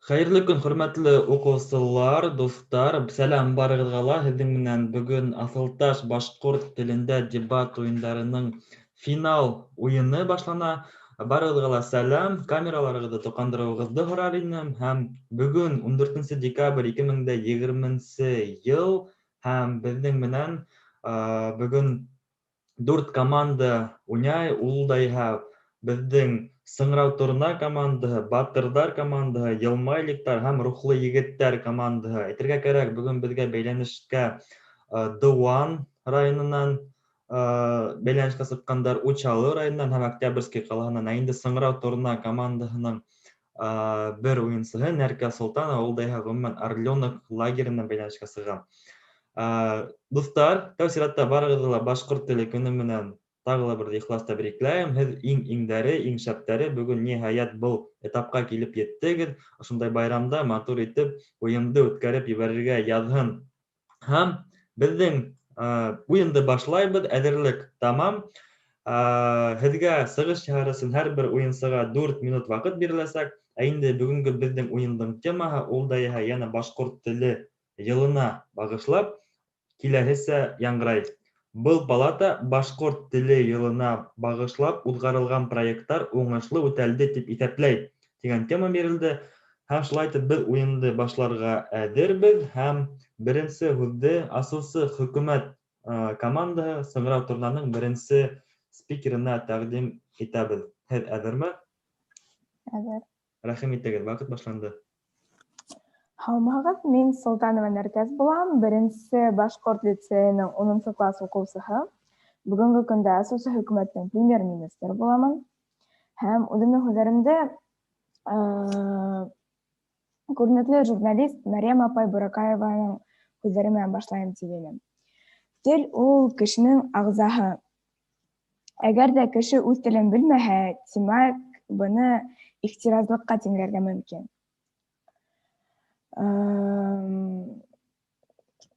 Хәйерле көн, хөрмәтле уҡыусылар, дуҫтар! Сәләм барығыҙға ла. Һеҙҙең менән бөгөн Аҫылташ башҡорт телендә дебат уйындарының финал уйыны башлана. Барығыҙға ла сәләм. Камераларығыҙҙы тоҡандырыуығыҙҙы һорар инем. Һәм бөгөн 14 декабрь 2020 йыл, һәм беҙҙең менән бөгөн дүрт команда уйнай. Ул да иһә беҙҙең Сыңрау Торна командаһы, Батырҙар командаһы, Йылмайликтар һәм Рухлы Егеттәр командаһы. Әйтергә кәрәк, бөгөн беҙгә бәйләнешкә Дыуан районынан бәйләнешкә сыҡҡандар, Учалы районынан һәм Октябрьский ҡалаһынан. Ә инде Сыңрау Торна командаһының бер уйынсыһы Нәркә Солтанова, ул да иһә ғөмүмән Орленок лагерынан бәйләнешкә сыға. Дуҫтар, тәү сиратта барығыҙҙы ла башҡорт теле көнө менән тағы ла бер ихлас тәбрикләйем. Һеҙ иң-иңдәре, иң шәптәре бөгөн ниһайәт был этапҡа килеп еттегеҙ. Ошондай байрамда матур итеп уйынды үткәреп ебәрергә яҙһын. Һәм беҙҙең уйынды башлайбыҙ, әҙерлек тамам. Һеҙгә сығыш яһар өсөн һәр бер уйынсыға 4 минут ваҡыт биреләсәк. Ә инде бөгөнгө беҙҙең уйындың темаһы ул да иһә йәнә башҡорт теле йылына бағышлап киләһесә яңғырай. Был палата башҡорт теле йылына бағышлап уҙғарылған проекттар уңышлы үтәлде тип иҫәпләй тигән тема бирелде. Һәм шулай итеп беҙ уйынды башларға әҙербеҙ, һәм беренсе һүҙҙе асыусы хөкүмәт командаһы Сыңрау Торнаның беренсе спикерына тәҡдим итәбеҙ. Һеҙ әҙерме? Әҙер. Рәхим итегеҙ, ваҡыт башланды. Һаумыһығыҙ, мин Солтанова Нәркәс булам, беренсе башҡорт лицейының 10 класс уҡыусыһы. Бөгөнгө көндә асыусы хөкүмәттең премьер-министры буламын. Һәм үҙемдең һүҙҙәремде күренекле журналист Мәрйәм апай Буракаеваның һүҙҙәре менән башлайым тигәйнем. Тел ул кешенең ағзаһы. Әгәр ҙә кеше үҙ телен белмәһә, тимәк, быны ихтиразлыҡҡа тиңләргә мөмкин.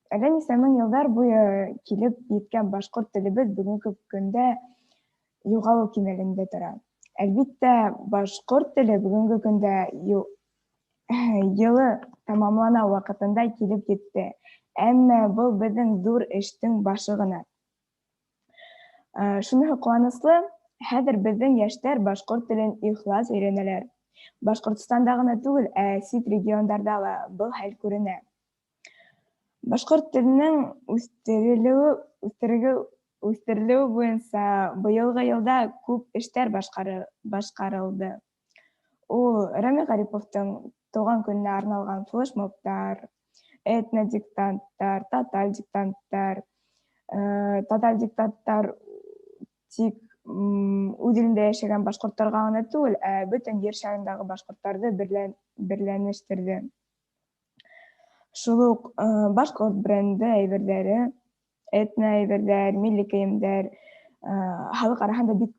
Әллә нисә мең йылдар буйы килеп еткән башҡорт телебеҙ бөгөнгө көндә юғалыу кимәлендә тора. Әлбиттә, башҡорт теле бөгөнгө көндә йылы тамамлана ваҡытында килеп етте. Әммә был беҙҙең ҙур эштең башы ғына. Шуныһы ҡыуаныслы, хәҙер беҙҙең йәштәр башҡорт телен ихлас өйрәнәләр. Башҡортостанда ғына түгел, ә сит региондарҙа ла был хәл күренә. Башҡорт теленең үҫтерелеүе буйынса быйылғы йылда күп эштәр башҡарылды. Ул Рәми Ғариповтың тыуған көнөнә арналған флешмобтар, этнодиктанттар, тоталь диктанттар, тоталь диктанттар тик үҙ илендә йәшәгән башҡорттарға ғына түгел, ә бөтөн ер шарындағы башҡорттарҙы берләнештерҙе. Шул уҡ башҡорт бренды әйберҙәре, этно әйберҙәр, милли кейемдәр, халыҡ араһында бик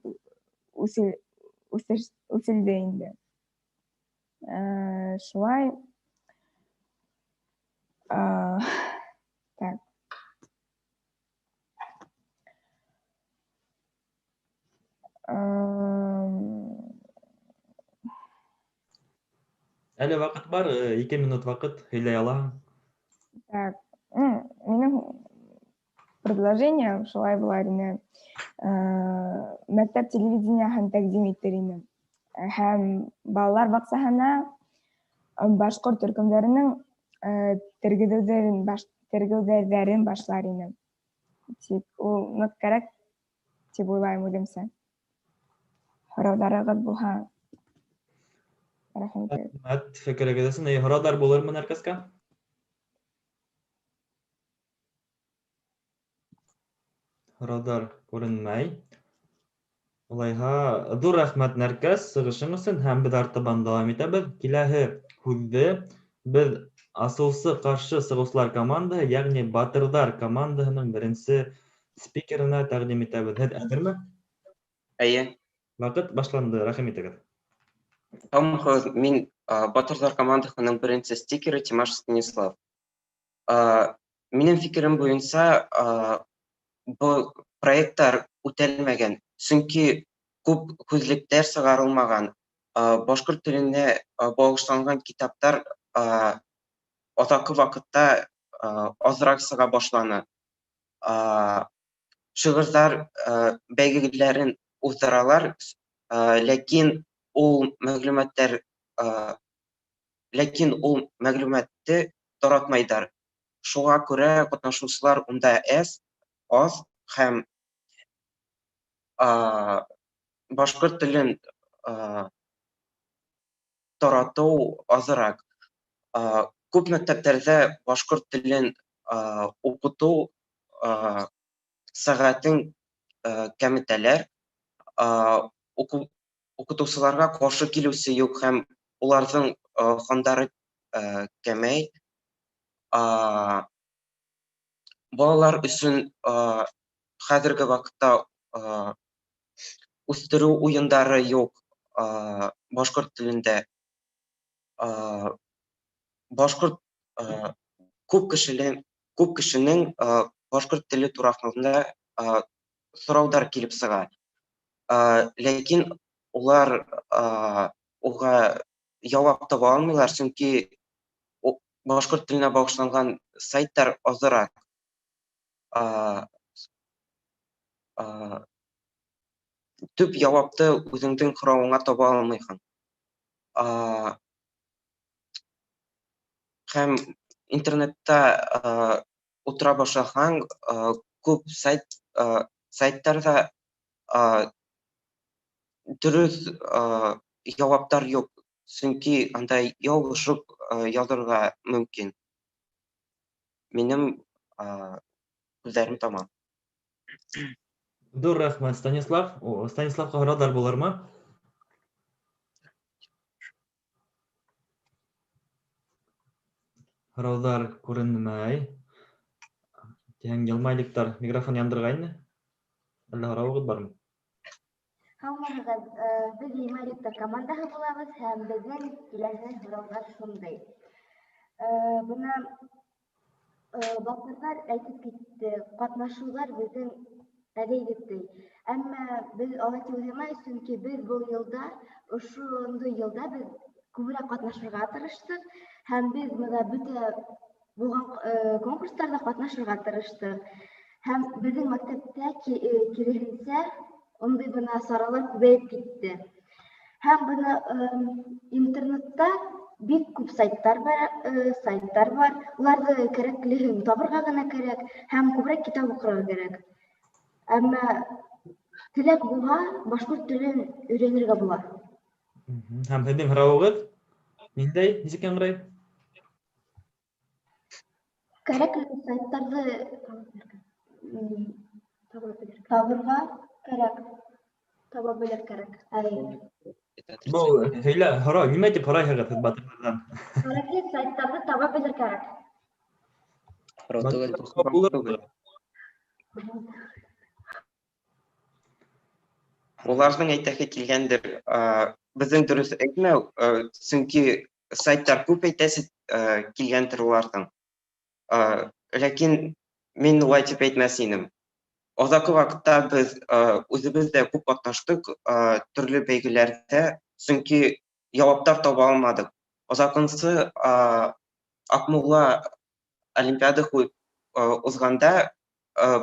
үҫелде инде. Шулай. Так. Әле ваҡыт бар, 2 минут ваҡыт, һөйләй алаһың. Так, минең предложение шулай була ине. Мәктәп телевидениеһын тәҡдим итер инем. Һәм балалар баҡсаһына башҡорт төркөмдәренең тергеҙеүҙәрен башлар инем. Тик ул ныҡ кәрәк тип уйлайым үҙемсә. Һорауҙарығыҙ булһа, рәхим итегеҙ. Рәхмәт фекерегеҙ өсөн. Эй, һорауҙар булырмы, Нәркәскә? Һорауҙар күренмәй. Улайһа, ҙур рәхмәт, Нәркәс, сығышың өсөн, һәм беҙ артабан дауам итәбеҙ. Киләһе һүҙҙе беҙ асыусы ҡаршы сығыусылар командаһы, йәғни Батырҙар командаһының беренсе спикерына тәҡдим итәбеҙ. Һеҙ әҙерме? Эйе. Ваҡыт башланды, рәхим итегеҙ. Һаумыһығыҙ, мин Батырҙар командаһының беренсе стикеры Тимаш Станислав. Минең фекерем буйынса, был проекттар үтәлмәгән, сөнки күп һүҙлектәр сығарылмаған, Башҡорт теленә бағышланған китаптар аҙаҡҡы ваҡытта аҙыраҡ сыға башланы. Шиғырҙар бәйгеләрен уҙҙыралар, ләкин ул мәғлүмәттәр ләкин ул мәғлүмәтте таратмайҙар. Шуға күрә ҡатнашыусылар унда аҙ һәм башҡорт телен таратыу аҙыраҡ. Күп мәктәптәрҙә башҡорт телен уҡытыу сәғәтен кәметәләр. Уҡытыусыларға ҡаршы килеүсе юҡ һәм уларҙың һандары кәмәй. Балалар өсөн хәҙерге ваҡытта үҫтереү уйындары юҡ башҡорт телендә. Башҡорт күп кешенең башҡорт теле тураһында һорауҙар килеп сыға. Ләкин улар уға яуап таба алмайҙар, сөнки башҡорт теленә бағышланған сайттар аҙыраҡ. Төп яуапты үҙеңдең һорауыңа таба алмайһың. Һәм интернетта ултыра башлаһаң, күп сайттарҙа дөрөҫ яуаптар юҡ, сөнки анда ялғышып яҙырға мөмкин. Минең һүҙҙәрем тамам. Ҙур рәхмәт, Станислав. Станиславҡа һорауҙар булырмы? Һорауҙар күренмәй. Тиһәң, йылмайлыҡтар микрофон яндырғайны? Әллә һорауығыҙ бармы? Һаумыһығыҙ, беҙ йылмайлыҡтар командаһы булабыҙ һәм беҙҙең киләһе һорауҙар шундай. Бына батырҙар әйтеп китте, ҡатнашыуҙар беҙҙең әҙәйҙе ти. Әммә беҙ алай тип уйламайбыҙ, сөнки беҙ был йылда, ошондай йылда беҙ күберәк ҡатнашырға тырыштыҡ һәм беҙ бында бөтә булған конкурстарҙа ҡатнашырға тырыштыҡ. Һәм беҙҙең мәктәптә киреһенсә ундай бына саралар күбәйеп китте. Һәм бына интернетта бик күп сайттар бар. Уларҙы кәрәклеһен табырға ғына кәрәк һәм күберәк китап уҡырға кәрәк. Әммә теләк булһа, башҡорт телен өйрәнергә була. Һәм һеҙҙең һорауығыҙ ниндәй, нисек яңғырай? Кәрәкле сайттарҙы табырға кәрәк. Таба белер кәрәк. Әйе. Был һөйлә, һорау, нимә тип һорайһығыҙ һеҙ батырҙарҙан? Кәрәкле сайттарҙы таба белер кәрәк. Һорау түгел. Булыр. Уларҙың әйтәһе килгәндер, беҙҙең дөрөҫ әйтмәү, сөнки сайттар күп әйтәсе килгәндер уларҙың. Ләкин мин улай тип әйтмәс инем. Аҙаҡҡы ваҡытта беҙ үҙебеҙ ҙә күп ҡатнаштыҡ төрлө бәйгеләрҙә, сөнки яуаптар таба алманыҡ. Аҙаҡынсы Аҡмулла олимпиадаһы уҙғанда,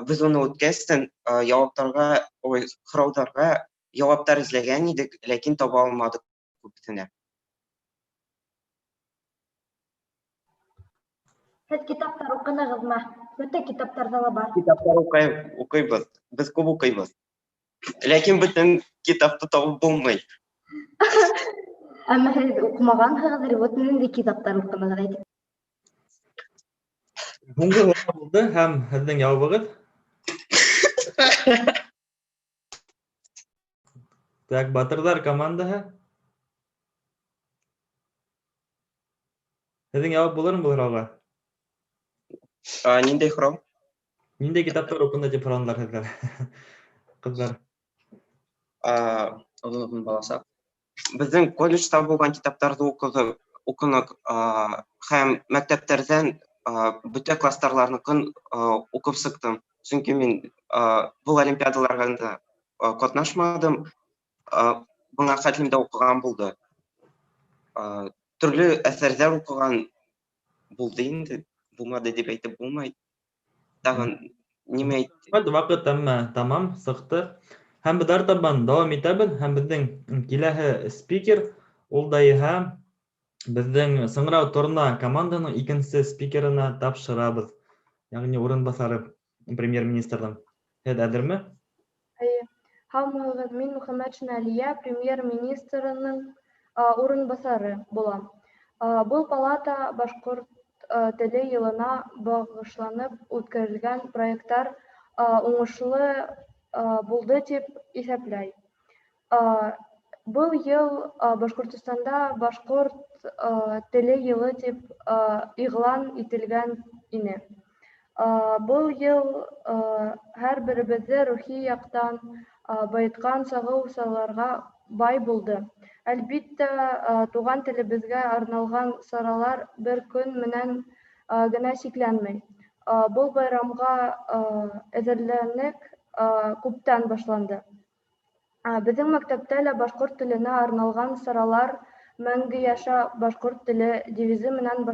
беҙ уны үткәстән яуаптарға, ой, һорауҙарға яуаптар эҙләгән инек, ләкин таба алманыҡ күбеһенә. Һеҙ китаптар уҡынығыҙмы? Бөтә китаптарҙа ла бар. Китаптар уҡыйбыҙ. Беҙ күп уҡыйбыҙ. Ләкин бөтөн китапты табып булмай. Әммә һеҙ уҡымағанһығыҙҙыр, вот ниндәй китаптар уҡынығыҙ әйтеп. Һуңғы һорау булды һәм һеҙҙең яуабығыҙ? Так, батырҙар командаһы. Һеҙҙең яуап булырмы был һорауға? Ниндәй һорау? Ниндәй китаптар уҡынды тип һоранылар һеҙҙән? Ҡыҙҙар. Оҙон баласаҡ. Беҙҙең колледжда булған китаптарҙы уҡыныҡ, һәм мәктәптәрҙән бөтә кластарларныҡын уҡып сыҡтым. Сөнки мин был олимпиадаларға да ҡатнашманым, быңа хәтлем дә уҡыған булды. Төрлө әҫәрҙәр уҡыған булды инде, булмады дип әйтеп булмай. Тағын нимә әйт? Ваҡыт әммә тамам сыҡты. Һәм беҙ артабан дауам итәбеҙ, һәм беҙҙең киләһе спикер ул да иһә беҙҙең Сыңрау Торна команданың икенсе спикерына тапшырабыҙ. Йәғни урынбаҫары премьер-министрҙың. Һеҙ әҙерме? Эйе. Һаумыһығыҙ, мин Мөхәммәтшина Әлиә, премьер-министрының урынбаҫары булам. Был палата башҡорт теле йылына бағышланып үткәрелгән проекттар уңышлы булды тип иҫәпләй. Был йыл Башҡортостанда башҡорт теле йылы тип иғлан ителгән ине. Был йыл һәр беребеҙҙе рухи яҡтан байытҡан сағыу сараларға бай булды. Әлбиттә, туған телебеҙгә арналған саралар бер көн менән генә сикләнмәй. Был байрамға әҙерләнек күптән башланды. Беҙҙең мәктәптә лә башҡорт теленә арналған саралар «Мәңге йәшә башҡорт теле» девизы менән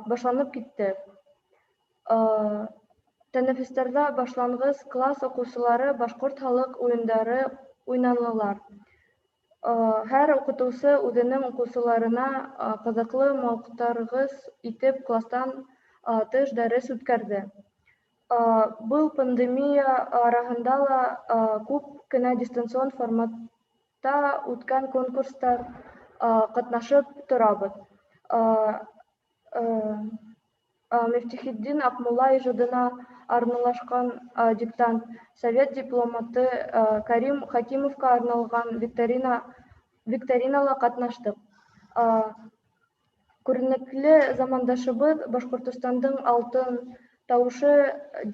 башланып китте. Тәнәфестәрҙә башланғыс класс уҡыусылары башҡорт халыҡ уйындары уйнанылар. Һәр уҡытыусы үҙенең уҡыусыларына ҡыҙыҡлы, мауыҡтырғыс итеп кластан тыш дәрес үткәрҙе. Был пандемия араһында ла күп кенә дистанцион форматта үткән конкурстар ҡатнашып торабыҙ. Мифтахетдин Аҡмулла ижадына арналашҡан диктант, совет дипломаты Карим Хакимовҡа арналған викторинала ҡатнаштыҡ. Күренекле замандашыбыҙ Башҡортостандың алтын тауышы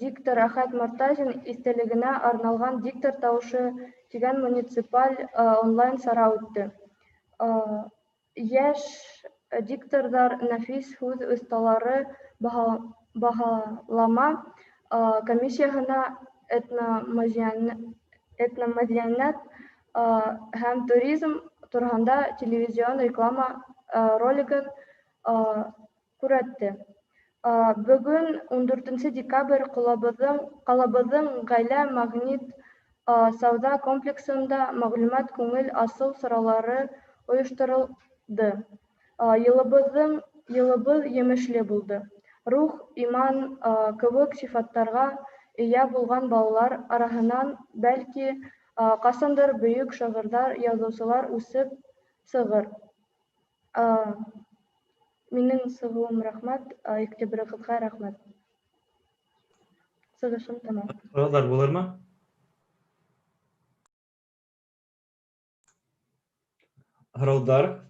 диктор Әхәт Мортазин иҫтәлегенә арналған «Диктор тауышы» тигән муниципаль онлайн сара үтте. Йәш дикторҙар, нәфис һүҙ оҫталары баһалама комиссияһына этномәҙәниәт һәм туризм тураһында телевизион реклама ролигын күрһәтте. Бөгөн 14 декабрь ҡалабыҙҙың «Ғаилә магнит» сауҙа комплексында мәғлүмәт күңел асыу саралары ойошторолдо. Йылыбыҙ емешле булды. Рух, иман кеүек сифаттарға эйә булған балалар араһынан бәлки ҡасандыр бөйөк шағирҙар, яҙыусылар үҫеп сығыр. Минең сығыуым рәхмәт, иғтибарығыҙға рәхмәт. Сығышым тамам. Һорауҙар булырмы? Һорауҙар?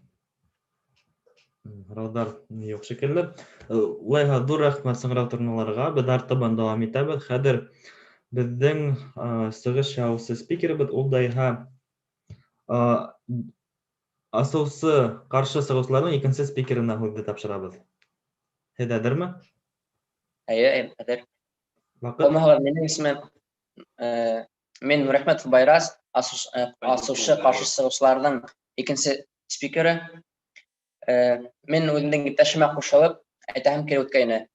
Һорауҙар юҡ шикелле. Улайһа, ҙур рәхмәт Сыңрау Торналарға. Беҙ артабан дауам итәбеҙ. Хәҙер беҙҙең сығыш яһаусы спикерыбыҙ ул да иһә асыусы ҡаршы сығыусыларҙың икенсе спикерына һүҙҙе тапшырабыҙ. Һеҙ әҙерме? Эйе, әҙер. Ваҡыт. Булмаһа, минең исемем, мин Нурәхмәтов Байрас, асыусы ҡаршы сығыусыларҙың икенсе спикеры. Мин үҙемдең иптәшемә ҡушылып әйтәһем килеп үткәйне.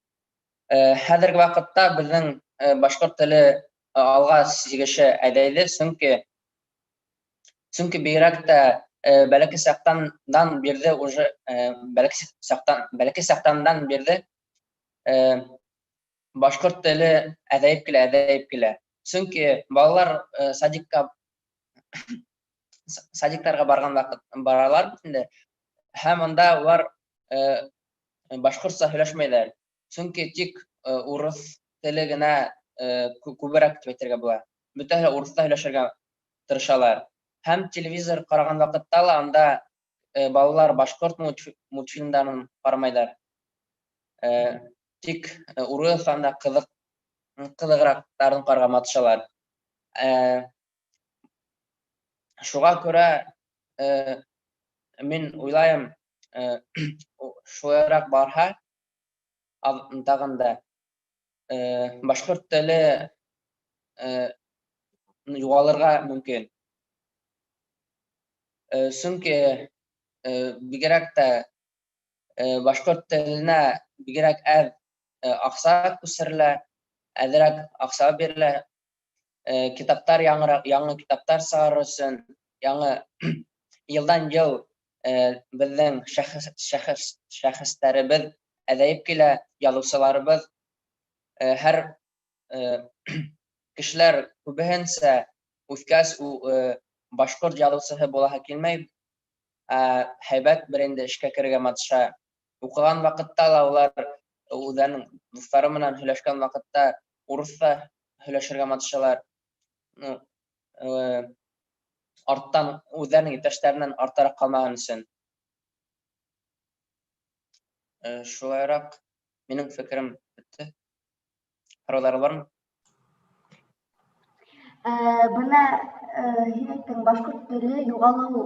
Хәҙерге ваҡытта беҙҙең башҡорт теле алға сигеше әҙәйҙе, сөнки бигерәк тә бәләкәй саҡтандан бирҙе уже, бәләкәй саҡтандан бирҙе башҡорт теле әҙәйеп килә, әҙәйеп килә. Сөнки балалар садиктарға барған ваҡыт баралар бит инде. Һәм унда улар башҡортса һөйләшмәйҙәр. Сөнки тик урыҫ теле генә күберәк тип әйтергә була. Бөтәһе лә урыҫта һөйләшергә тырышалар. Һәм телевизор ҡараған ваҡытта ла унда балалар башҡорт мультфильмдарын ҡарамайҙар. Тик урыҫ анда ҡыҙығыраҡтарын ҡарарға маташалар. Шуға күрә мин уйлайым, шулайыраҡ барһа, тағын да башҡорт теле юғалырға мөмкин. Сөнки Бигерәк тә башҡорт теленә бигерәк әҙ аҡса күсерелә, әҙерәк аҡса бирелә. Китаптар яңыраҡ, яңы китаптар сығарыр өсөн, яңы йылдан йыл беҙҙең шәхестәребеҙ әҙәйеп килә, яҙыусыларыбыҙ, һәр кешеләр күбеһенсә үҫкәс башҡорт яҙыусыһы булаһы килмәй, һәйбәт бер инде эшкә керергә маташа. Уҡыған ваҡытта ла улар үҙҙәренең дуҫтары менән һөйләшкән ваҡытта урыҫса һөйләшергә маташалар. Ну, арттан үҙҙәренең иптәштәренән артараҡ ҡалмаһын өсөн. Шулайыраҡ минең фекерем бөттө. Һорауҙар бармы? Бына һин әйттең, башҡорт теле юғалыу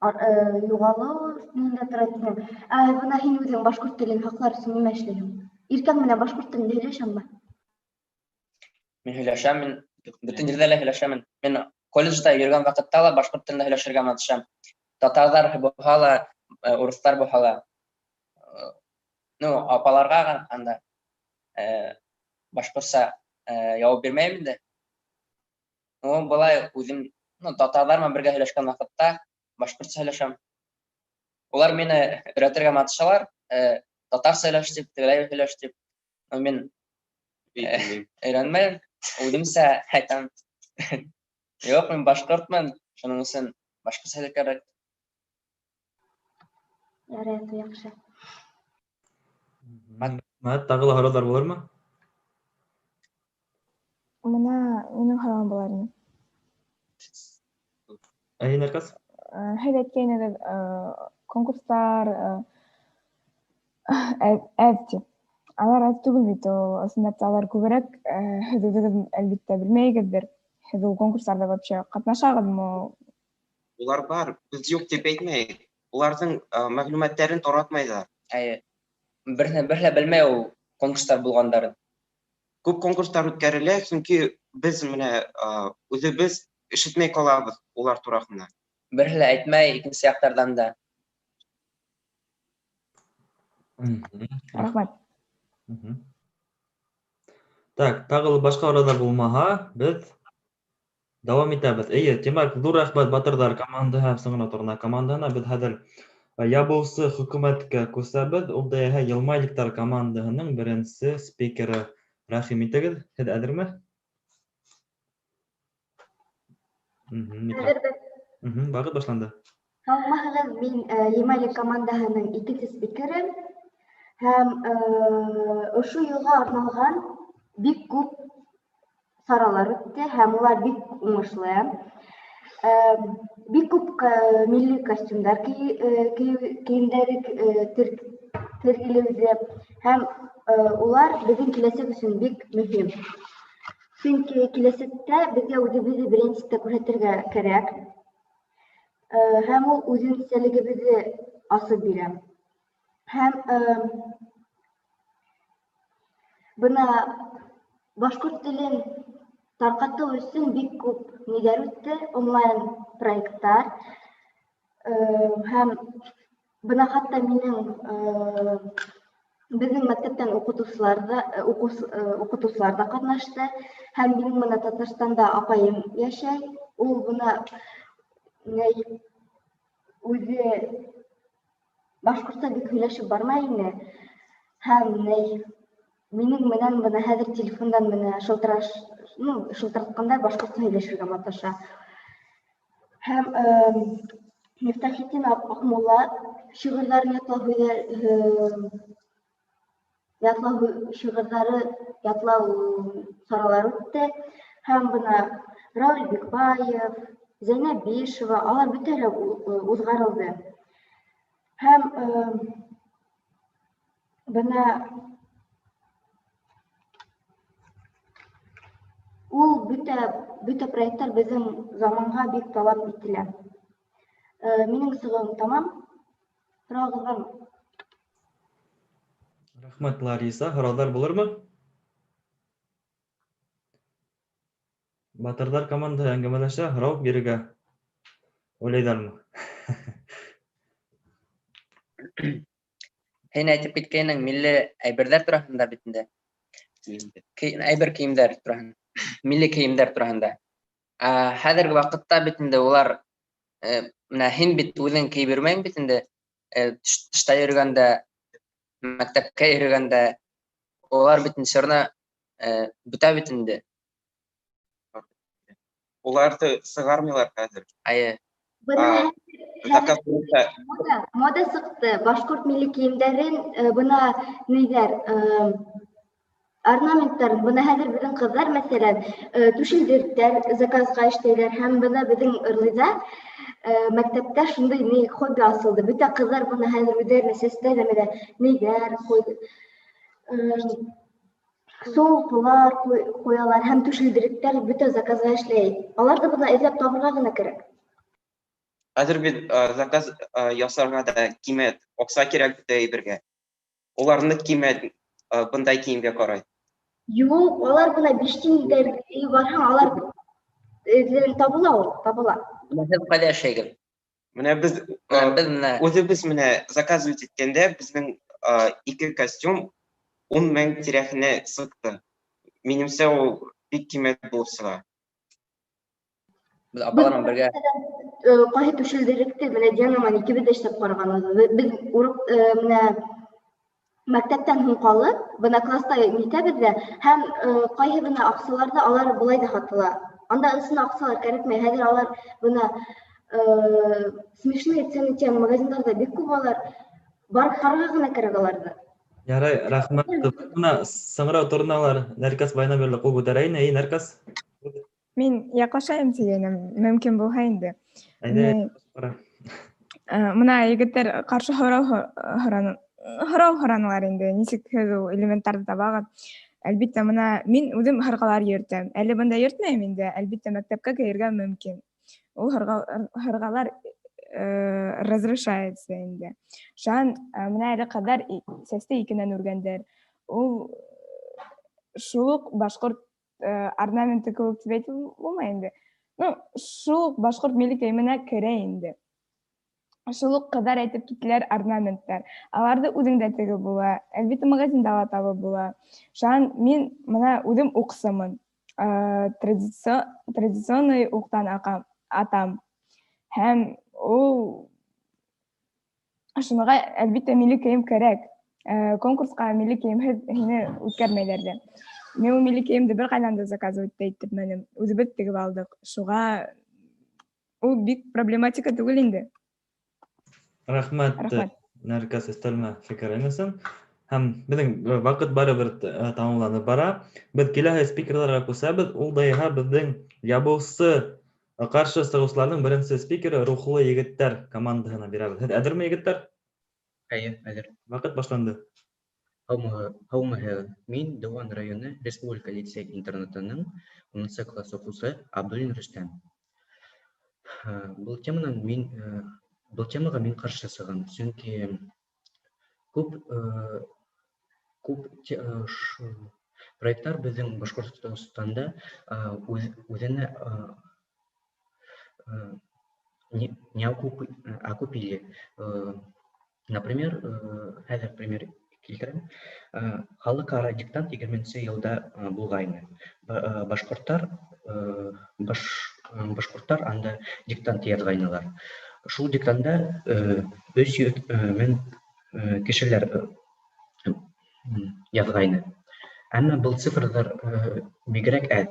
өҫтөндә тора тинең. Бына һин үҙең башҡорт телен һаҡлар өсөн нимә эшләйһең? Иркәң менән башҡорт телендә һөйләшәңме? Мин һөйләшәм, мин бөтөн ерҙә лә һөйләшәмен. Мин колледжда йөрөгән ваҡытта ла башҡорт телендә һөйләшергә маташам. Татарҙар булһа ла, урыҫтар булһа ла. Ну, апаларға анда башҡортса яуап бирмәйем инде. Ну, былай үҙем, ну, татарҙар менән бергә һөйләшкән ваҡытта башҡортса һөйләшәм. Улар мине өйрәтергә маташалар, татарса һөйләш тип, тегеләй һөйләш тип. Но мин өйрәнмәйем, үҙемсә әйтәм. Юҡ, мин башҡортмон, шуның өсөн башҡортса һөйләр кәрәк. Ярай, яҡшы. Рәхмәт. Тағы ла һорауҙар булырмы? Бына минең һорауым булыр ине. Әйе, Нәркәс? Һеҙ әйткәйнегеҙ, конкурстар әҙ тип. Алар әҙ түгел бит ул, ысынлап та алар күберәк, һеҙ үҙегеҙ әлбиттә белмәйегеҙҙер. Һеҙ ул конкурстарҙа вообще ҡатнашағыҙмы? Улар бар, беҙ юҡ тип әйтмәйек. Уларҙың мәғлүмәттәрен таратмайҙар. Әйе. Береһе белмәй ул конкурстар булғандарын. Күп конкурстар үткәрелә, сөнки беҙ менә үҙебеҙ ишетмәй ҡалабыҙ улар тураһында. Береһе лә әйтмәй, икенсе яҡтарҙан да. Рәхмәт. Так, тағы ла башҡа һорауҙар булмаһа, беҙ дауам итәбеҙ. Эйе, тимәк, ҙур рәхмәт Батырҙар командаһы һәм Сыңрау Торна командаһына. Беҙ хәҙер ябыусы хөкүмәткә күсәбеҙ. Ул да иһә Йылмайликтар командаһының беренсе спикеры. Рәхим итегеҙ, һеҙ әҙерме? Әҙербеҙ. Ваҡыт башланды. Һаумыһығыҙ, мин Йылмайлик командаһының икенсе спикеры. Һәм ошо йылға арналған бик күп саралар үтте, һәм улар бик уңышлы. Бик күп милли костюмдар кейемдәре тергелеүҙе, һәм улар беҙҙең киләсәк өсөн бик мөһим. Сөнки киләсәктә беҙгә үҙебеҙҙе беренсектә күрһәтергә кәрәк. Һәм ул үҙенсәлегебеҙҙе асып бирә. Һәм бына башҡорт телен тарҡатыу өсөн бик күп ниҙәр үтте, онлайн проекттар. Һәм бына хатта беҙҙең мәктәптән уҡытыусылар ҙа ҡатнашты. Һәм минең бына Татарстанда апайым йәшәй. Ул бына үҙе башҡортса бик һөйләшеп бармай ине. Һәм минең менән бына хәҙер телефондан менә шылтыратҡанда башҡортса һөйләшергә маташа. Һәм Мифтахетдин Аҡмулла шиғырҙарын ятлау ятлау шиғырҙары ятлау саралары үтте. Һәм бына Рауль Бикбаев, Зәйнәб Бишева, алар бөтәһе лә уҙғарылды. Һәм бына ул бөтә проекттар беҙҙең заманға бик талап ителә. Минең сығыуым тамам. Һорауығыҙ бармы? Рәхмәт, Лариса. Һорауҙар булырмы? Батырҙар командаһы әңгәмәләшә, һорау бирергә уйлайҙармы? Һин әйтеп киткәйнең милли әйберҙәр тураһында бит инде. Әйбер кейемдәр тураһында. Милли кейемдәр тураһында. Ә хәҙерге ваҡытта бит инде улар менә һин бит үҙең кейеп йөрөмәйһең бит инде. Тышта йөрөгәндә, мәктәпкә йөрөгәндә улар бит инде всё равно бөтә бит инде. Уларҙы сығармайлар хәҙер. Әйе. Бына Заказ буйынса мода сыҡты. Башҡорт милли кейемдәрен бына ниҙәр, орнаменттарын бына хәҙер беҙҙең ҡыҙҙар, мәҫәлән, түшелдеректәр заказға эшләйҙәр, һәм бына беҙҙең Ырлыйҙа мәктәптә шундай ни хобби асылды. Бөтә ҡыҙҙар бына хәҙер үҙҙәренең сәстәренә ниҙәр солпылар ҡуялар һәм түшелдеректәр бөтә заказға эшләй. Аларҙы бына эҙләп табырға ғына кәрәк. Хәҙер бит заказ ясарға да ҡиммәт, аҡса кәрәк бөтә әйбергә. Уларны ҡиммәт бындай кейемгә ҡарай. Юҡ, улар бына 5 тиндәр барһаң, алар табыла ул, табыла. Бына һеҙ ҡайҙа йәшәйһегеҙ? Менә беҙ, беҙ менә үҙебеҙ менә заказывать иткәндә беҙҙең 2 костюм 10 мең тирәһенә сыҡты. Минемсә, ул бик ҡиммәт булып сыға. Беҙ апалар менән бергә Ҡайһы түшелдеректе менә Диана менән икебеҙ ҙә эшләп ҡарағанбыҙ. Беҙ урып менә мәктәптән һуң ҡалып, бына класста нитәбеҙ ҙә, һәм ҡайһы бына аҡсаларҙы алар былай ҙа һатыла. Анда ысын аҡсалар кәрәкмәй. Хәҙер алар бына смешные цены тигән магазиндарҙа бик күп алар. Барып ҡарарға ғына кәрәк аларҙы. Ярай, рәхмәт. Бына сыңрау торналар Нәркәс баянан бирле ҡул күтәрә ине. Эй, Нәркәс. Мин яҡлашайым тигәнем, мөмкин булһа инде. Әйҙә, Мына егеттәр ҡаршы һорау һораны. Һорау һоранылар инде, нисек һеҙ ул элементтарҙы табағыҙ? Әлбиттә, мына мин үҙем һырғалар йөрөтәм. Әле бында йөрөтмәйем инде, әлбиттә, мәктәпкә кейергә мөмкин. Ул һырғалар разрешается инде. Шунан мына әле ҡыҙҙар сәсте икенән үргәндәр. Ул шул уҡ башҡорт орнаменты кеүек тип әйтеп булмай инде. Ну, шул уҡ башҡорт милли кейеменә керә инде. Шул уҡ ҡыҙҙар әйтеп киттеләр орнаменттар. Аларҙы үҙең дә тегеп була, әлбиттә, магазинда ла табып була. Шунан мин мына үҙем уҡсымын. Традиционный уҡтан атам. Һәм ул шуныға әлбиттә милли кейем кәрәк. Конкурсҡа милли кейемһеҙ һине үткәрмәйҙәр ҙә. Мин ул милли кейемде бер ҡайҙан да заказывать иттермәнем. Үҙебеҙ тегеп алдыҡ. Шуға ул бик проблематика түгел инде. Рәхмәт, Рәхмәт. Нәркәс, өҫтәлмә фекерең өсөн. Һәм беҙҙең ваҡыт барыбер тамамланып бара. Беҙ киләһе спикерҙарға күсәбеҙ. Ул да иһә беҙҙең ябыусы ҡаршы сығыусыларҙың беренсе спикеры Рухлы егеттәр командаһына бирәбеҙ. Һеҙ әҙерме, егеттәр? Әйе, әҙер. Ваҡыт башланды. Һаумыһығыҙ. Мин Дыуан районы Республика лицей-интернатының 10 класс уҡыусы Абдуллин Рөстәм. Был теманан мин, был темаға мин ҡаршы сығам, сөнки күп проекттар беҙҙең Башҡортостанда үҙенә не окупили. Например, хәҙер пример килтерәм. Халыҡ-ара диктант егерменсе йылда булғайны. Башҡорттар анда диктант яҙғайнылар. Шул диктанда 300 мең кешеләр яҙғайны. Әммә был цифрҙар бигерәк әҙ.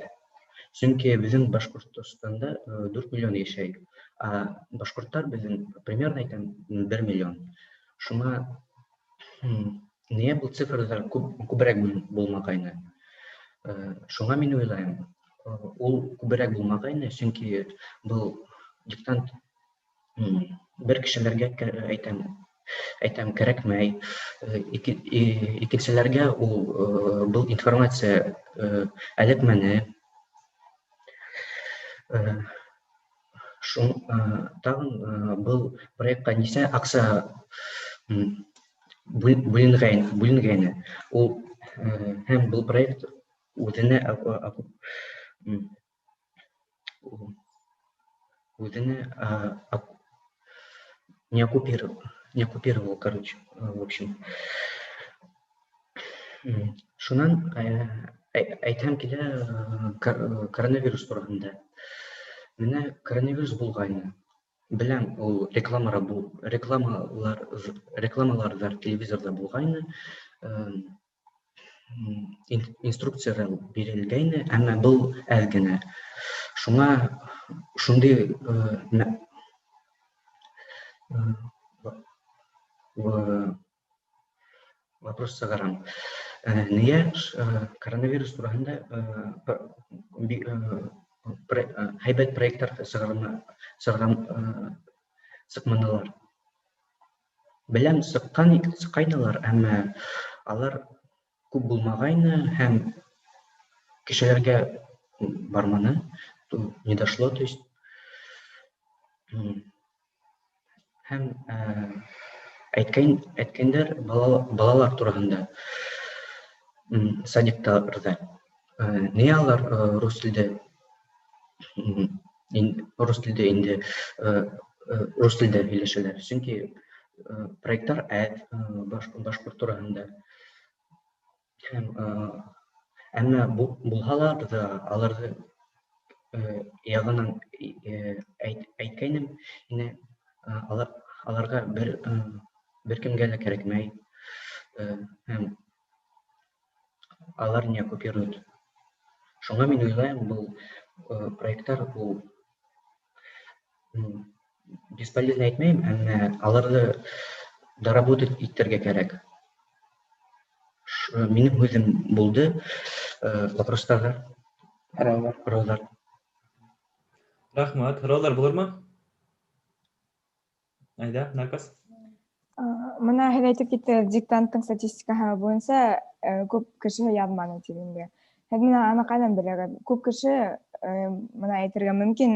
Сөнки беҙҙең Башҡортостанда 4 миллион йәшәй. Ә башҡорттар беҙҙең, примерно әйтәм, 1 миллион. Шуңа ниңә был цифрҙар күберәк булмағайны? Шуңа мин уйлайым, ул күберәк булмағайны, сөнки был диктант бер кешеләргә әйтәм кәрәкмәй. Икенселәргә ул был информация эләкмәне. Тағын был проектҡа нисә аҡса бүленгәйне. Ул һәм был проект үҙенә не Не оккупировал, короче, в общем. Шунан әйтһәм килә коронавирус тураһында. Менә коронавирус булғайны. Беләм, ул рекламалар бул, рекламалар, рекламаларҙар телевизорҙа булғайны. Инструкциялар бирелгәйне, әммә был әҙ генә. Шуңа шундай вопрос сығарам. Нигә коронавирус тураһында һәйбәт проекттар сыҡманылар? Беләм, сыҡҡайнылар, әммә алар күп булмағайны һәм кешеләргә барманы, не дошло, то есть. Һәм әйткәндәр балалар тураһында, садиктарҙа. Ни алар рус телдә, рус телдә инде, рус телдә һөйләшәләр? Сөнки проекттар әҙ башҡорт тураһында. Һәм әммә булһалар ҙа аларҙы яғынан әйткәйнем, ине, аларға бер кемгә лә кәрәкмәй, һәм алар не оккупируют. Шуңа мин уйлайым, был проекттар ул бесполезно әйтмәйем, әммә аларҙы доработать итергә кәрәк. Минең һүҙем булды. Вопростарға. Һораулар. Һораулар. Рәхмәт. Һораулар булырмы? Әйҙә, Наркас. Мына һеҙ әйтеп киттегеҙ, диктанттың статистикаһы буйынса күп кеше яҙманы тип инде. Һеҙ мына аны ҡайҙан беләгеҙ? Күп кеше, мына әйтергә мөмкин,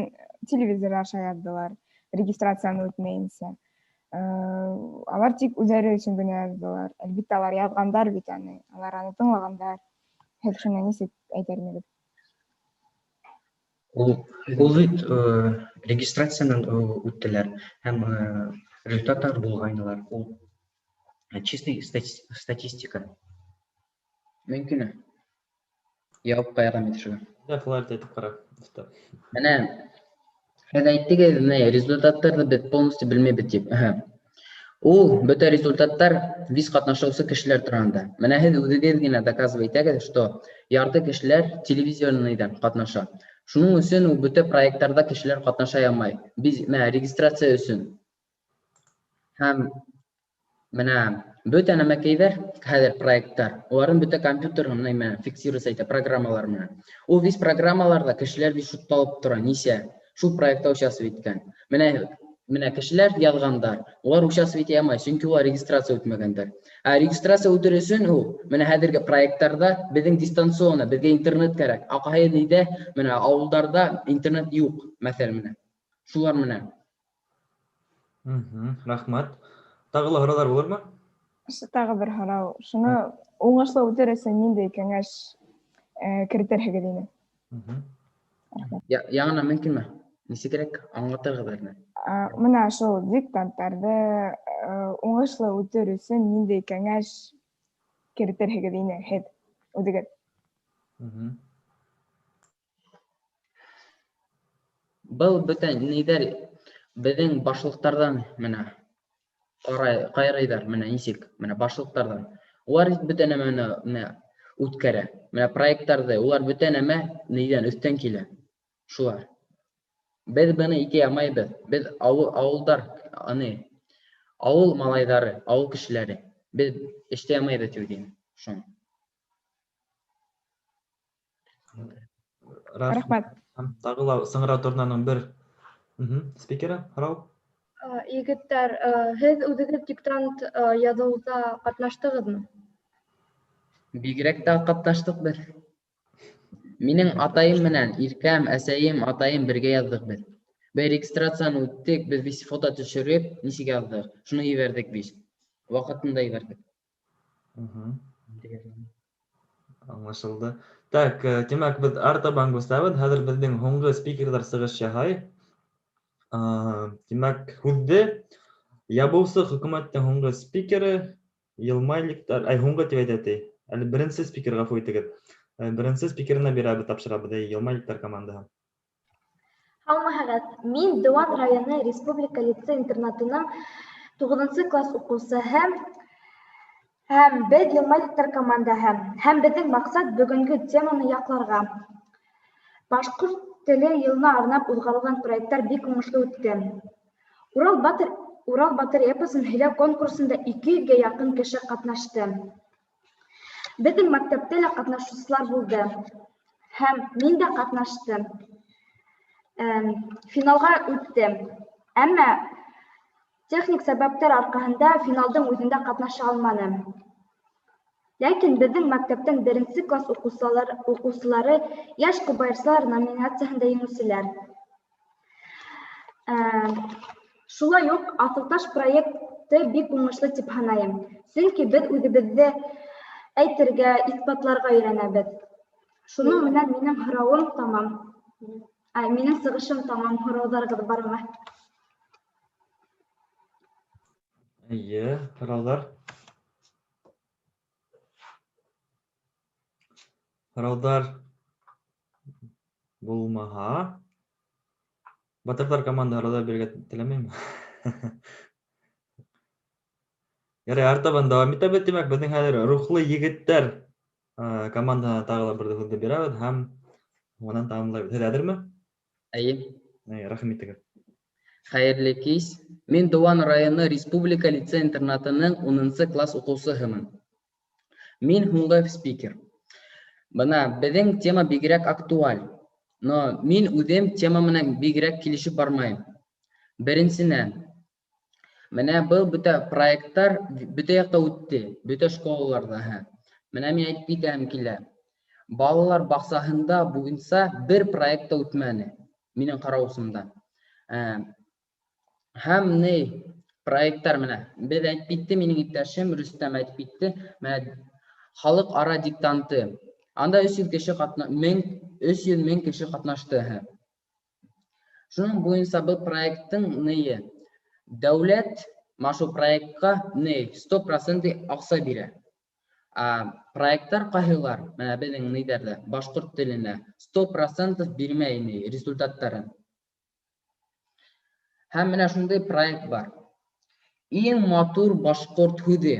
телевизор аша яҙҙылар, регистрацияны үтмәйенсә. Алар тик үҙҙәре өсөн генә яҙҙылар. Әлбиттә, алар яҙғандар бит аны, алар аны тыңлағандар. Һеҙ шуны нисек әйтер инегеҙ? Ул бит регистрациянан үттеләр һәм результаттар булғайнылар. Ул чистый статистика. Мөмкинме? Яуапҡа ярҙам итешегә. Да, Фларит әйтеп ҡара. Менә һеҙ әйттегеҙ, ни, результаттарҙы беҙ полностью белмәйбеҙ тип. Ул бөтә результаттар виз ҡатнашыусы кешеләр тураһында. Менә һеҙ үҙегеҙ генә доказывать итәгеҙ, что ярты кешеләр телевизионныйҙан ҡатнаша. Шуның өсөн ул бөтә проекттарҙа кешеләр ҡатнаша алмай. Биз менә регистрация өсөн. Һәм менә бөтә нәмәкәйҙәр хәҙер проекттар, уларҙың бөтә компьютер менән фиксироваться итә программалар менән. Ул виз программаларҙа кешеләр виз шутлалып тора, нисә шул проектта участвовать иткән. Менә кешеләр яҙғандар, улар участвовать итә алмай, сөнки улар регистрация үтмәгәндәр. Ә регистрация үтер өсөн ул менә хәҙерге проекттарҙа беҙҙең дистанционно, беҙгә интернет кәрәк. Ә ҡайһы өйҙә, менә ауылдарҙа интернет юҡ, мәҫәлән, менә. Шулар менән. Рәхмәт. Тағы ла һораулар булырмы? Тағы бер һорау. Шуны уңышлы үтер өсөн ниндәй кәңәш кертерһегеҙ ине? Рәхмәт. Яңынан мөмкинме? Нисегерәк аңлатырға берне? Мына шул диктанттарҙы уңышлы үтер өсөн ниндәй кәңәш кертерһегеҙ ине һеҙ үҙегеҙ? Был бөтә ниҙәр беҙҙең башлыҡтарҙан менә ҡарайҙар, менә нисек, менә башлыҡтарҙан. Улар бөтә нәмәне менә үткәрә. Менә проекттарҙы, улар бөтә нәмә ниҙән өҫтән килә. Шулар. Беҙ быны итә алмайбыҙ. Беҙ ауылдар, аны, ауыл малайҙары, ауыл кешеләре. Беҙ эшләй алмайбыҙ тип уйлайым. Шуны. Рәхмәт. Тағы ла Сыңрау торнаның бер спикеры, һорау. Егеттәр, һеҙ үҙегеҙ диктант яҙыуҙа ҡатнаштығыҙмы? Бигерәк тә ҡатнаштыҡ беҙ. Минең атайым менән Иркәм, әсәйем, атайым бергә яҙҙыҡ беҙ. Беҙ регистрацияны үттек, беҙ вис фото төшөрөп, нисек яҙҙыҡ, шуны ебәрҙек бит. Ваҡытында ебәрҙек. Аңлашылды. Так, тимәк, беҙ артабан күсәбеҙ. Хәҙер беҙҙең һуңғы спикерҙар сығыш яһай. Тимәк, һүҙҙе Ябыусы хөкүмәттең һуңғы спикеры Йылмайликтар, ай, һуңғы тип әйтә ти. Әле беренсе спикер, ғәфү итегеҙ. Беренсе спикерына бирәбеҙ, тапшырабыҙ, әй, Йылмайликтар командаһы. Һаумыһығыҙ! Мин Дыуан районы Республика лицей-интернатының 9 класс уҡыусыһы һәм беҙ Йылмайликтар командаһы. Һәм беҙҙең маҡсат бөгөнгө теманы яҡларға. Башҡорт теле йылына арнап уҙғарылған проекттар бик уңышлы үтте. Урал батыр Урал батыр эпосын һөйләү конкурсында 200 гә яҡын кеше ҡатнашты. Беҙҙең мәктәптә лә ҡатнашыусылар булды. Һәм мин дә ҡатнаштым. Финалға үттем. Әммә техник сәбәптәр арҡаһында финалдың үҙендә ҡатнаша алманым. Ләкин беҙҙең мәктәптән беренсе класс уҡыусылары, уҡыусылары Йәш ҡобайырсылар номинацияһында еңеүселәр. Шулай уҡ Аҫылташ проекты бик уңышлы тип һанайым. Сөнки беҙ үҙебеҙҙе әйтергә, иҫбатларға өйрәнәбеҙ. Шуның менән минең һорауым тамам. Ә, минең сығышым тамам. Һорауҙарығыҙ бармы? Эйе, һорауҙар. Һорауҙар булмаһа, Батырҙар команда һорауҙар бирергә теләмәйме? Ярай, артабан дауам итәбеҙ. Тимәк, беҙҙең хәҙер рухлы егеттәр командаһына тағы ла бер һүҙҙе бирәбеҙ һәм һуңынан тамамлайбыҙ. Һеҙ әҙерме? Әйе. Әйе, рәхим итегеҙ. Хәйерле кис. Мин Дыуан районы Республика лицей-интернатының 10 класс уҡыусыһымын. Мин һуңғы спикер. Бына беҙҙең тема бигерәк актуаль. Но мин үҙем тема менән бигерәк килешеп бармайым. Беренсенән, менә был бөтә проекттар бөтә яҡта үтте, бөтә школаларҙа. Менә мин әйтеп китәһем килә. Балалар баҡсаһында буйынса бер проект та үтмәне, минең ҡарауысымда. Һәм ни проекттар менә беҙ әйтеп китте, минең иптәшем Рөстәм әйтеп китте, менә халыҡ-ара диктанты. Анда 300 кеше ҡатна, 1000 300 мең кеше ҡатнашты. Шуның буйынса был проекттың ние дәүләт ма шул проектҡа ни 100% аҡса бирә. Ә проекттар ҡайһылар, менә беҙҙең ниҙәрҙә башҡорт теленә 100% бирмәй ни результаттарын. Һәм менә шундай проект бар. Иң матур башҡорт һүҙе.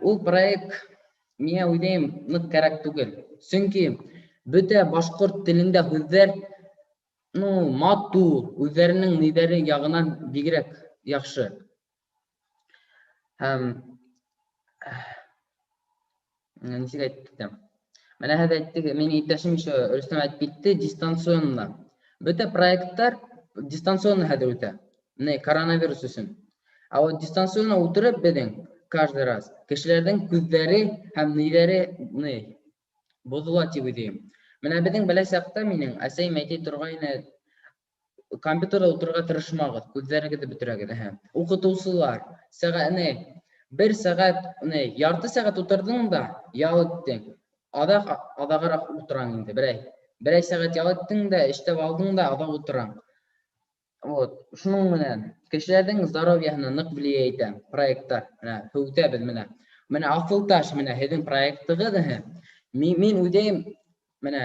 Ул проект миңә уйлайым ныҡ кәрәк түгел. Сөнки бөтә башҡорт телендә һүҙҙәр ну, матур, үҙҙәренең ниҙәре яғынан бигерәк яҡшы. Һәм нисек әйтеп китәм. Менә һеҙ әйттегеҙ, минең иптәшем еще Рөстәм әйтеп китте, дистанционно. Бөтә проекттар дистанционно хәҙер үтә. Не, коронавирус өсөн. Ә вот дистанционно ултырып беҙҙең каждый раз кешеләрҙең күҙҙәре һәм ниҙәре не боҙола тип уйлайым. Менә беҙҙең бәлә саҡта минең әсәйем әйтә торғайны, компьютерҙа ултырырға тырышмағыҙ, күҙҙәрегеҙҙе бөтөрәгеҙ. Әһә. Уҡытыусылар, сәғәт не, бер сәғәт, не, ярты сәғәт ултырҙың да, ял иттең. Аҙаҡ аҙағыраҡ ултыраң инде, берәй. Берәй сәғәт ял иттең дә, эшләп алдың да, аҙаҡ ултыраң. Вот, шуның менән кешеләрҙең здоровьеһына ныҡ влиять итә проекттар. Менә һүтәбеҙ менә. Менә Аҫылташ, менә һеҙҙең проектығыҙ, әһә. Мин уйлайым, менә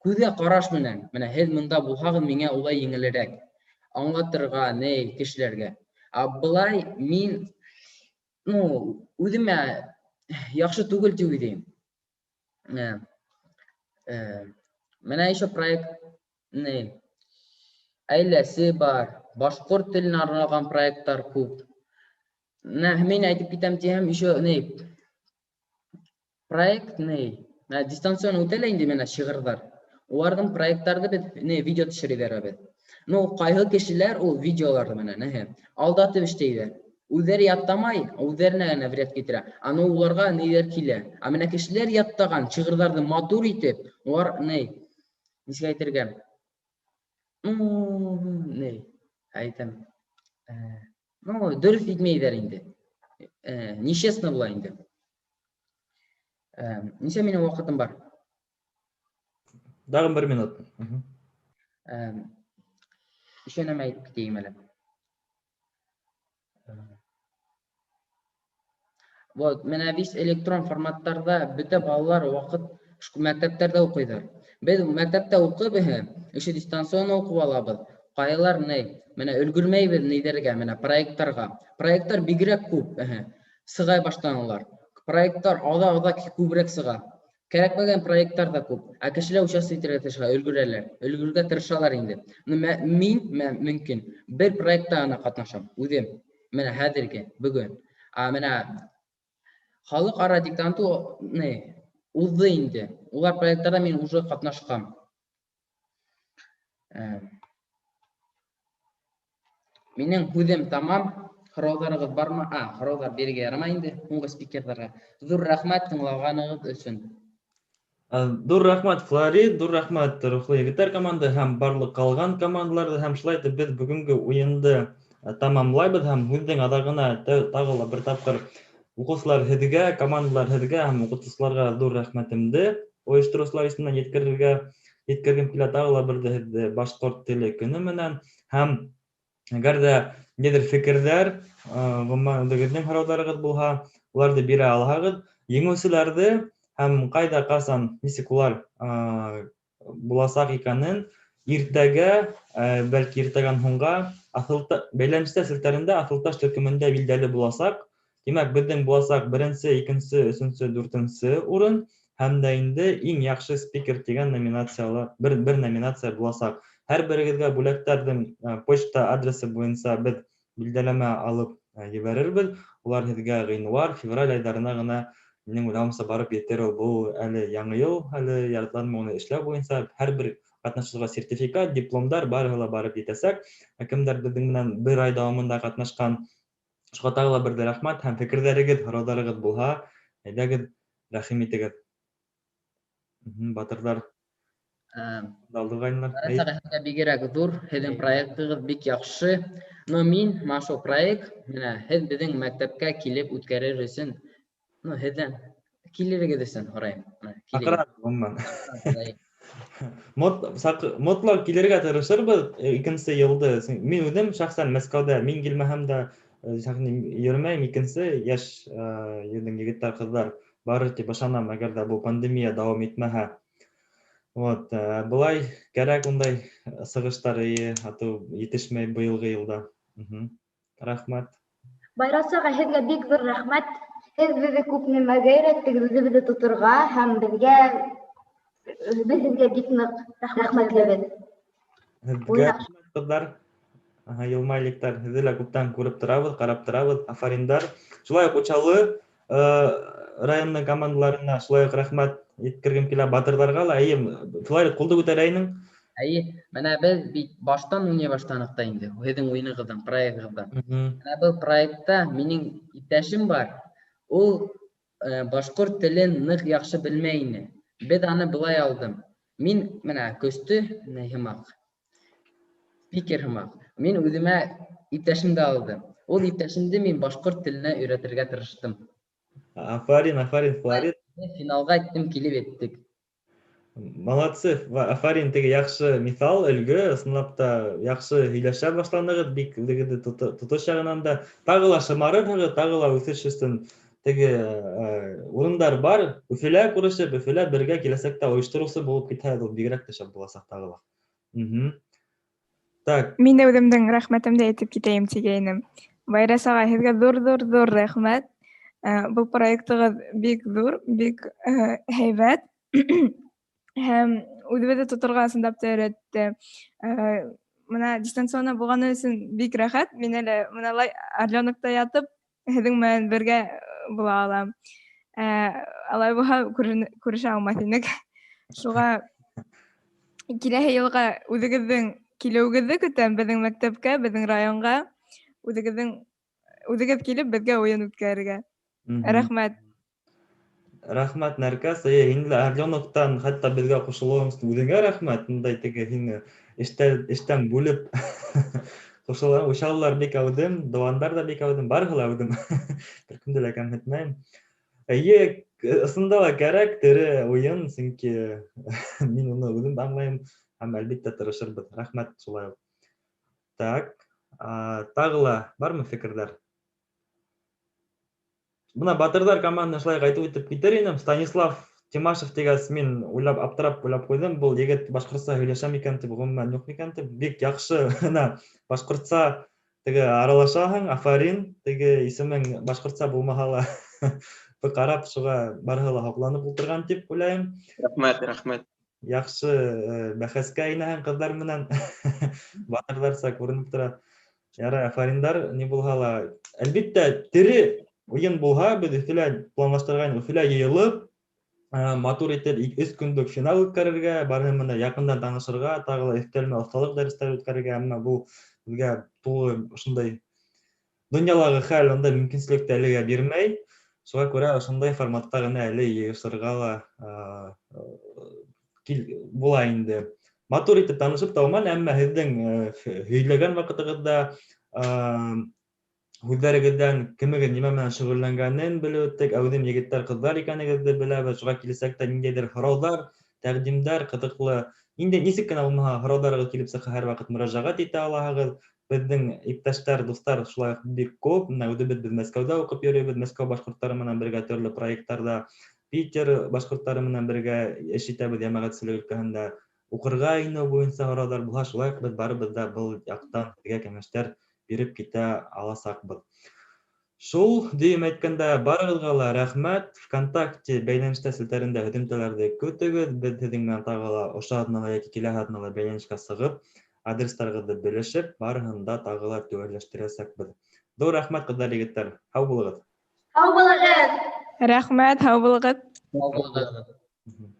күҙгә ҡараш менән, менә һеҙ мында булһағыҙ, миңә улай еңелерәк аңлатырға, ни, кешеләргә. Ә былай мин, ну, үҙемә яҡшы түгел тип уйлайым. Менә еще проект, ни, әйләсе бар, башҡорт теленә арналған проекттар күп. Менә мин әйтеп китәм тиһәм, еще ни, проект ни, дистанцион үтә лә инде менә шиғырҙар. Уларҙың проекттарҙы беҙ ни видео төшөрәләр беҙ. Ну, ҡайһы кешеләр ул видеоларҙы менә нәһе алдатып эшләйҙәр. Үҙҙәре яттамай, үҙҙәренә генә вред китерә. Аны уларға ниҙәр килә. Ә менә кешеләр яттаған шиғырҙарҙы матур итеп, улар ни, нисек әйтергә? Ну, ни, әйтәм. Ну, дөрөҫ итмәйҙәр инде. Нечестно була инде. Нисә минең ваҡытым бар? Тағын бер минут. Еще нәмә әйтеп китәйем әле. Вот, менә весь электрон форматтарҙа бөтә балалар ваҡыт мәктәптәрҙә уҡыйҙар. Беҙ мәктәптә уҡып, эһе, еще дистанционно уҡып алабыҙ. Ҡайһылар ни, менә өлгөрмәйбеҙ ниҙәргә, менә проекттарға. Проекттар бигерәк күп, эһе, сыға башланылар. Проекттар аҙа-аҙа күберәк сыға. Кәрәкмәгән проекттар ҙа күп. Ә кешеләр участвовать итергә тырыша, өлгөрәләр. Өлгөрөргә тырышалар инде. Ну, мин мөмкин бер проектта ғына ҡатнашам, үҙем. Менә хәҙерге, бөгөн. Ә менә халыҡ-ара диктанты ни уҙҙы инде. Улар проекттарҙа мин уже ҡатнашҡам. Минең һүҙем тамам. Һорауҙарығыҙ бармы? А, һорауҙар бирергә ярамай инде һуңғы спикерҙарға. Ҙур рәхмәт тыңлағанығыҙ өсөн. Ҙур рәхмәт, Флорид, ҙур рәхмәт, Рухлы егеттәр команда һәм барлыҡ ҡалған командаларҙы, һәм шулай итеп беҙ бөгөнгө уйынды тамамлайбыҙ һәм һүҙҙең аҙағына тағы ла бер тапҡыр уҡыусылар һеҙгә, командалар һеҙгә һәм уҡытыусыларға ҙур рәхмәтемде ойоштороусылар исеменән еткергем килә. Тағы ла берҙе һеҙҙе башҡорт теле көнө менән, һәм әгәр ҙә ниҙер фекерҙәр, ғөмүмән үҙегеҙҙең һорауҙарығыҙ булһа, уларҙы бирә алһағыҙ, еңеүселәрҙе һәм ҡайҙа, ҡасан, нисек улар буласаҡ икәнен иртәгә, бәлки иртәгән һуңға бәйләнештә селтәрендә Аҫылташ төркөмөндә билдәле буласаҡ. Тимәк, беҙҙең буласаҡ беренсе, икенсе, өсөнсө, дүртенсе урын һәм дә инде иң яҡшы спикер тигән номинациялы бер номинация буласаҡ. Һәр берегеҙгә бүләктәрҙең почта адресы буйынса беҙ билдәләмә алып ебәрербеҙ. Улар һеҙгә ғинуар, февраль айҙарына ғына минең уйлауымса барып етер ул. Был әле яңы йыл, әле яратыланмы уны эшләү буйынса һәр бер ҡатнашыуға сертификат, дипломдар барыһы ла барып етәсәк. Ә кемдәр беҙҙең менән бер ай дауамында ҡатнашҡан, шуға тағы ла бер ҙә рәхмәт, һәм фекерҙәрегеҙ, һорауҙарығыҙ булһа, әйҙәгеҙ, рәхим итегеҙ. Батырҙар. Алдығайнылар. Һеҙгә бигерәк ҙур, һеҙҙең проектығыҙ бик яҡшы. Но мин мына шул проект, менә һеҙ беҙҙең мәктәпкә килеп үткәрер өсөн, ну, һеҙҙән килерегеҙ өсөн һорайым. Саҡырабыҙ, ғөмүмән. Мотлаҡ килергә тырышырбыҙ икенсе йылды. Мин үҙем шәхсән Мәскәүҙә, мин килмәһәм дә йөрөмәйем, икенсе йәш йөҙҙең егеттәр, ҡыҙҙар барыр тип ышанам, әгәр ҙә был пандемия дауам итмәһә. Вот, былай кәрәк ундай сығыштар, эйе, атыу етешмәй быйылғы йылда. Рәхмәт. Байрас ағай, һеҙгә бик ҙур рәхмәт. Һеҙ беҙҙе күп нәмәгә өйрәттегеҙ, үҙебеҙҙе тоторға һәм беҙ һеҙгә бик ныҡ рәхмәтлебеҙ. Һеҙгә рәхмәт, ҡыҙҙар. Йылмайликтар, һеҙҙе лә күптән күреп торабыҙ, ҡарап торабыҙ. Афариндар. Шулай уҡ Учалы районының командаларына шулай уҡ рәхмәт еткергем килә, батырҙарға ла. Эйе, Флорид, ҡулды күтәрә инең. Эйе, менә беҙ бит баштан уйнай башланыҡ та инде, һеҙҙең уйынығыҙҙан, проектығыҙҙан. Менә был проектта минең иптәшем бар. Ул башҡорт телен ныҡ яҡшы белмәй ине. Беҙ аны былай алдым. Мин менә көстө ни һымаҡ, спикер һымаҡ. Мин үҙемә иптәшемде алдым. Ул иптәшемде мин башҡорт теленә өйрәтергә тырыштым. Афарин, афарин, Флорид. Финалға әйттем, килеп еттек. Молодцы, афарин, теге яҡшы миҫал, өлгө, ысынлап та яҡшы һөйләшә башланығыҙ, бик үҙегеҙҙе тотош яғынан да. Тағы ла шымарырһығыҙ, тағы ла үҫеш өсөн теге урындар бар. Өфөлә күрешеп, Өфөлә бергә киләсәктә ойоштороусы булып китһә, ул бигерәк тә шәп буласаҡ тағы ла. Так. Мин дә үҙемдең рәхмәтемде әйтеп китәйем тигәйнем. Байрас ағай, һеҙгә ҙур-ҙур-ҙур рәхмәт. Был проектығыҙ бик ҙур, бик һәйбәт. Һәм үҙебеҙҙе тоторға ысынлап та өйрәтте. Бына дистанционно булғаны өсөн бик рәхәт. Мин әле бына Орленокта ятып, һеҙҙең менән бергә була алам. Алай булһа, күрешә алмаҫ инек. Шуға киләһе йылға үҙегеҙҙең килеүегеҙҙе көтәм беҙҙең мәктәпкә, беҙҙең районға. Үҙегеҙ килеп беҙгә уйын үткәрергә. Рәхмәт. Рәхмәт, Нәркәс. Эйе, һин лә Орленоктан хатта беҙгә ҡушылыуың өсөн үҙеңә рәхмәт. Ундай теге һине эштән бүлеп ҡушыла. Учалылар бик әүҙем, дыуандар ҙа бик әүҙем, барыһы ла әүҙем. Бер кемде лә кәмһетмәйем. Эйе, ысында ла кәрәк тере уйын, сөнки мин уны үҙем дә аңлайым һәм әлбиттә тырышырбыҙ. Рәхмәт шулай уҡ. Так, тағы ла бармы фекерҙәр? Бына Батырҙар командаһын шулай ҡайтып үтеп китер инем. Станислав Тимашев тигәс, мин уйлап аптырап уйлап ҡуйҙым, был егет башҡортса һөйләшә микән тип, ғөмүмән юҡ микән тип. Бик яҡшы гына башҡортса теге аралашаһың, афарин, теге исемең башҡортса булмаһа ла ҡарап шуға барыһы ла һоҡланып ултырған тип уйлайым. Рәхмәт, рәхмәт. Яҡшы бәхәскә инәһең ҡыҙҙар менән. Батырҙарса күренеп тора. Ярай, афариндар, ни булһа ла. Әлбиттә, тере уйын булһа, беҙ Өфөлә планлаштырған, Өфөлә йыйылып, матур итеп 3 көнлөк финал үткәрергә, барыһы менән яҡындан танышырға, тағы ла өҫтәлмә оҫталыҡ дәрестәре үткәрергә, әммә был беҙгә тулы ошондай донъялағы хәл ундай мөмкинселекте әлегә бирмәй. Шуға күрә ошондай форматта ғына әле йыйышырға ла була инде. Матур итеп танышып та булманы, әммә һеҙҙең һөйләгән ваҡытығыҙҙа һүҙҙәрегеҙҙән кемегеҙ нимә менән шөғөлләнгәнен белеп үттек, әүҙем егеттәр, ҡыҙҙар икәнегеҙҙе беләбеҙ. Шуға киләсәктә ниндәйҙер һорауҙар, тәҡдимдәр, ҡыҙыҡлы, ниндәй нисек кенә булмаһа һорауҙарығыҙ килеп сыҡһа, һәр ваҡыт мөрәжәғәт итә алаһығыҙ. Беҙҙең иптәштәр, дуҫтар шулай уҡ бик күп. Бына үҙебеҙ беҙ Мәскәүҙә уҡып йөрөйбөҙ, Мәскәү башҡорттары менән бергә төрлө проекттарҙа, Питер башҡорттары менән бергә эш итәбеҙ йәмәғәтселек өлкәһендә. Уҡырға инеү буйынса һорауҙар булһа, шулай уҡ беҙ барыбыҙ ҙа был яҡтан һеҙгә кәңәштәр биреп китә аласаҡбыҙ. Шул дөйөм әйткәндә, барығыҙға ла рәхмәт. ВКонтакте бәйләнештә селтәрендә һөҙөмтәләрҙе көтөгөҙ. Беҙ һеҙҙең менән тағы ла ошо аҙнала йәки киләһе аҙнала бәйләнешкә сығып, адрестарығыҙҙы белешеп, барыһын да тағы ла теүәлләштерәсәкбеҙ. Ҙур рәхмәт, ҡыҙҙар, егеттәр. Һау булығыҙ. Һау булығыҙ. Рәхмәт, һау булығыҙ. Һау булығыҙ.